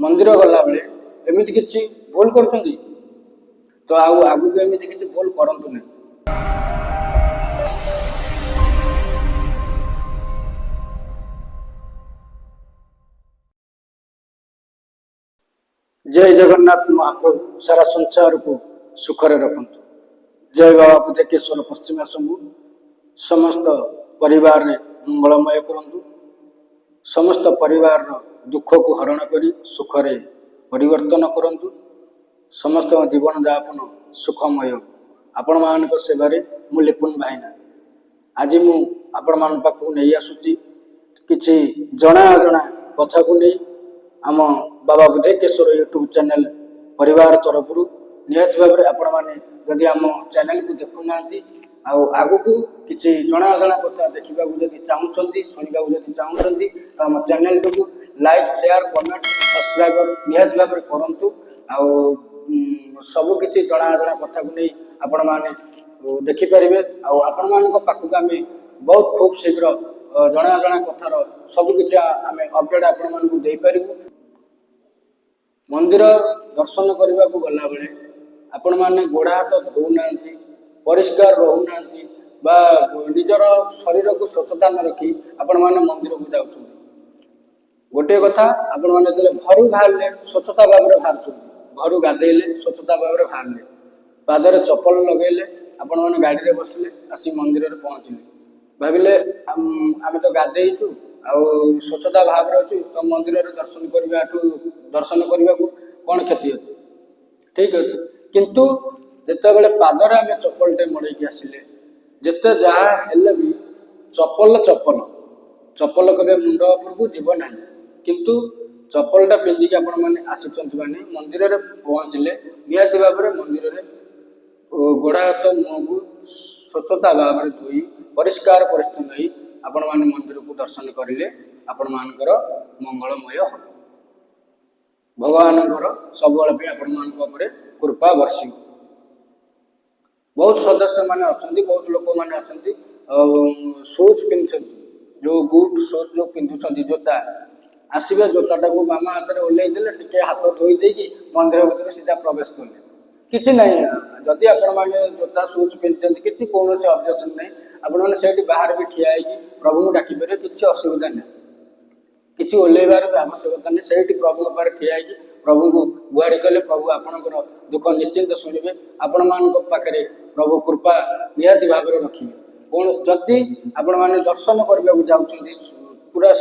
ମନ୍ଦିର ଗଲାବେଳେ ଏମିତି କିଛି ଭୁଲ କରୁଛନ୍ତି ତ ଆଉ ଆଗକୁ ଏମିତି କିଛି ଭୁଲ କରନ୍ତୁ ନାହିଁ। ଜୟ ଜଗନ୍ନାଥ ମହାପ୍ରଭୁ, ସାରା ସଂସାରକୁ ସୁଖରେ ରଖନ୍ତୁ। ଜୟ ବାବା ବୁଧକେଶ୍ୱର ପଶ୍ଚିମାଶମ୍ଭୁ, ସମସ୍ତ ପରିବାରରେ ମଙ୍ଗଳମୟ କରନ୍ତୁ। ସମସ୍ତ ପରିବାରର ଦୁଃଖକୁ ହରଣ କରି ସୁଖରେ ପରିବର୍ତ୍ତନ କରନ୍ତୁ। ସମସ୍ତଙ୍କ ଜୀବନଯାପନ ସୁଖମୟ। ଆପଣମାନଙ୍କ ସେବାରେ ମୁଁ ଲିପୁନ ଭାଇନା। ଆଜି ମୁଁ ଆପଣମାନଙ୍କ ପାଖକୁ ନେଇ ଆସୁଛି କିଛି ଜଣା ଅଜଣା କଥାକୁ ନେଇ ଆମ ବାବା ବୁଧେକେଶ୍ୱର ୟୁଟ୍ୟୁବ୍ ଚ୍ୟାନେଲ୍ ପରିବାର ତରଫରୁ। ନିହାତି ଭାବରେ ଆପଣମାନେ ଯଦି ଆମ ଚ୍ୟାନେଲକୁ ଦେଖୁନାହାନ୍ତି ଆଉ ଆଗକୁ କିଛି ଜଣା ଅଜଣା କଥା ଦେଖିବାକୁ ଯଦି ଚାହୁଁଛନ୍ତି, ଶୁଣିବାକୁ ଯଦି ଚାହୁଁଛନ୍ତି, ତ ଆମ ଚ୍ୟାନେଲଟିକୁ ଲାଇକ୍, ସେୟାର, କମେଣ୍ଟ, ସବସ୍କ୍ରାଇବର ନିହାତି ଭାବରେ କରନ୍ତୁ। ଆଉ ସବୁ କିଛି ଜଣା ଅଜଣା କଥାକୁ ନେଇ ଆପଣମାନେ ଦେଖିପାରିବେ। ଆଉ ଆପଣମାନଙ୍କ ପାଖକୁ ଆମେ ବହୁତ ଖୁବ୍ ଶୀଘ୍ର ଜଣା ଅଜଣା କଥାର ସବୁକିଛି ଆମେ ଅପଡ଼େଟ୍ ଆପଣମାନଙ୍କୁ ଦେଇପାରିବୁ। ମନ୍ଦିର ଦର୍ଶନ କରିବାକୁ ଗଲାବେଳେ ଆପଣମାନେ ଗୋଡ଼ ହାତ ଧୋଉନାହାନ୍ତି, ପରିଷ୍କାର ରହୁନାହାନ୍ତି ବା ନିଜର ଶରୀରକୁ ସ୍ୱଚ୍ଛତା ନ ରଖି ଆପଣମାନେ ମନ୍ଦିରକୁ ଯାଉଛନ୍ତି। ଗୋଟିଏ କଥା, ଆପଣମାନେ ଯେତେବେଳେ ଘରୁ ବାହାରିଲେ ସ୍ୱଚ୍ଛତା ଭାବରେ ବାହାରୁଛନ୍ତି। ଘରୁ ଗାଧେଇଲେ, ସ୍ୱଚ୍ଛତା ଭାବରେ ବାହାରିଲେ, ପାଦରେ ଚପଲ ଲଗେଇଲେ, ଆପଣମାନେ ଗାଡ଼ିରେ ବସିଲେ, ଆସି ମନ୍ଦିରରେ ପହଞ୍ଚିଲେ। ଭାବିଲେ ଆମେ ତ ଗାଧେଇଛୁ ଆଉ ସ୍ୱଚ୍ଛତା ଭାବରେ ଅଛୁ, ତ ମନ୍ଦିରରେ ଦର୍ଶନ କରିବାଠୁ ଦର୍ଶନ କରିବାକୁ କ'ଣ କ୍ଷତି ଅଛି? ଠିକ୍ ଅଛି। କିନ୍ତୁ ଯେତେବେଳେ ପାଦରେ ଆମେ ଚପଲଟେ ମଡ଼େଇକି ଆସିଲେ, ଯେତେ ଯାହା ହେଲେ ବି ଚପଲ ଚପଲ, ଚପଲ କେବେ ମୁଣ୍ଡ ଉପରକୁ ଯିବ ନାହିଁ। କିନ୍ତୁ ଚପଲଟା ପିନ୍ଧିକି ଆପଣମାନେ ଆସିଛନ୍ତି ମାନେ ମନ୍ଦିରରେ ପହଞ୍ଚିଲେ ନିହାତି ଭାବରେ ମନ୍ଦିରରେ ଗୋଡ଼ ହାତ ମୁହଁକୁ ସ୍ୱଚ୍ଛତା ଭାବରେ ଧୋଇ ପରିଷ୍କାର ପରିଚ୍ଛନ୍ନ ହୋଇ ଆପଣମାନେ ମନ୍ଦିରକୁ ଦର୍ଶନ କରିଲେ ଆପଣମାନଙ୍କର ମଙ୍ଗଳମୟ ହେବ। ଭଗବାନଙ୍କର ସବୁବେଳେ ପାଇଁ ଆପଣମାନଙ୍କ ଉପରେ କୃପା ବର୍ଷିବ। ବହୁତ ସଦସ୍ୟମାନେ ଅଛନ୍ତି, ବହୁତ ଲୋକମାନେ ଅଛନ୍ତି, ଆଉ ସୁଜ୍ ପିନ୍ଧୁଛନ୍ତି, ଯେଉଁ ବୁଟ୍ ସୁଜ୍ ଯେଉଁ ପିନ୍ଧୁଛନ୍ତି, ଜୋତା। ଆସିବେ, ଜୋତାଟାକୁ ବାମ ହାତରେ ଓହ୍ଲେଇ ଦେଲେ, ଟିକେ ହାତ ଧୋଇ ଦେଇକି ମନ୍ଦିର ଭିତରେ ସିଧା ପ୍ରବେଶ କଲେ। କିଛି ନାହିଁ। ଯଦି ଆପଣମାନେ ଜୋତା ସୁଜ୍ ପିନ୍ଧୁଛନ୍ତି, କିଛି କୌଣସି ଅବଜେକ୍ସନ୍ ନାହିଁ। ଆପଣମାନେ ସେଇଠି ବାହାରେ ବି ଠିଆ ହେଇକି ପ୍ରଭୁଙ୍କୁ ଡାକିପାରିବେ, କିଛି ଅସୁବିଧା ନାହିଁ। କିଛି ଓହ୍ଲେଇବାର ବି ଆବଶ୍ୟକତା ନାହିଁ। ସେଇଠି ପ୍ରଭୁଙ୍କ ପାଖରେ ଠିଆ ହେଇକି ପ୍ରଭୁଙ୍କୁ ଗୁହାରି କଲେ ପ୍ରଭୁ ଆପଣଙ୍କର ଦୁଃଖ ନିଶ୍ଚିନ୍ତ ଶୁଣିବେ। ଆପଣମାନଙ୍କ ପାଖରେ ପ୍ରଭୁ କୃପା ନିହାତି ଭାବରେ ରଖିବେ। କ'ଣ ଯଦି ଆପଣମାନେ ଦର୍ଶନ କରିବାକୁ ଯାଉଛନ୍ତି, ପୁରା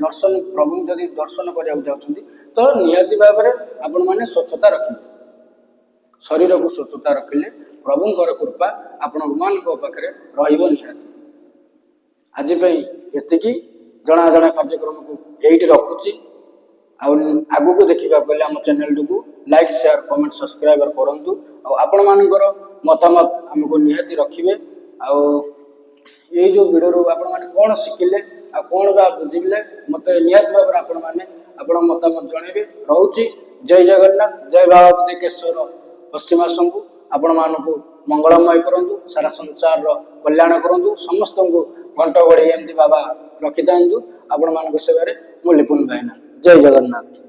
ଦର୍ଶନ, ପ୍ରଭୁଙ୍କୁ ଯଦି ଦର୍ଶନ କରିବାକୁ ଯାଉଛନ୍ତି, ତ ନିହାତି ଭାବରେ ଆପଣମାନେ ସ୍ୱଚ୍ଛତା ରଖିବେ। ଶରୀରକୁ ସ୍ୱଚ୍ଛତା ରଖିଲେ ପ୍ରଭୁଙ୍କର କୃପା ଆପଣମାନଙ୍କ ପାଖରେ ରହିବ ନିହାତି। ଆଜି ପାଇଁ ଏତିକି। ଜଣା ଜଣା କାର୍ଯ୍ୟକ୍ରମକୁ ଏଇଠି ରଖୁଛି। ଆଉ ଆଗକୁ ଦେଖିବାକୁ ହେଲେ ଆମ ଚ୍ୟାନେଲଟିକୁ ଲାଇକ୍, ସେୟାର, କମେଣ୍ଟ, ସବସ୍କ୍ରାଇବର କରନ୍ତୁ। ଆଉ ଆପଣମାନଙ୍କର ମତାମତ ଆମକୁ ନିହାତି ରଖିବେ। ଆଉ ଏଇ ଯେଉଁ ଭିଡ଼ିଓରୁ ଆପଣମାନେ କ'ଣ ଶିଖିଲେ ଆଉ କ'ଣ ବା ବୁଝିଲେ, ମୋତେ ନିହାତି ଭାବରେ ଆପଣମାନେ ଆପଣଙ୍କ ମତାମତ ଜଣାଇବେ। ରହୁଛି। ଜୟ ଜଗନ୍ନାଥ, ଜୟ ବାବା ବୁଦ୍ଧିକେଶ୍ୱର ପଶ୍ଚିମାଶମ୍ଭୁ। ଆପଣମାନଙ୍କୁ ମଙ୍ଗଳମୟ କରନ୍ତୁ, ସାରା ସଂସାରର କଲ୍ୟାଣ କରନ୍ତୁ, ସମସ୍ତଙ୍କୁ ଘଣ୍ଟ ଘୋଡ଼େଇ ଏମିତି ବାବା ରଖିଥାନ୍ତୁ। ଆପଣମାନଙ୍କ ସେବାରେ ମୁଁ ଲିପୁନ ଭାଇନା। ଜୟ ଜଗନ୍ନାଥ।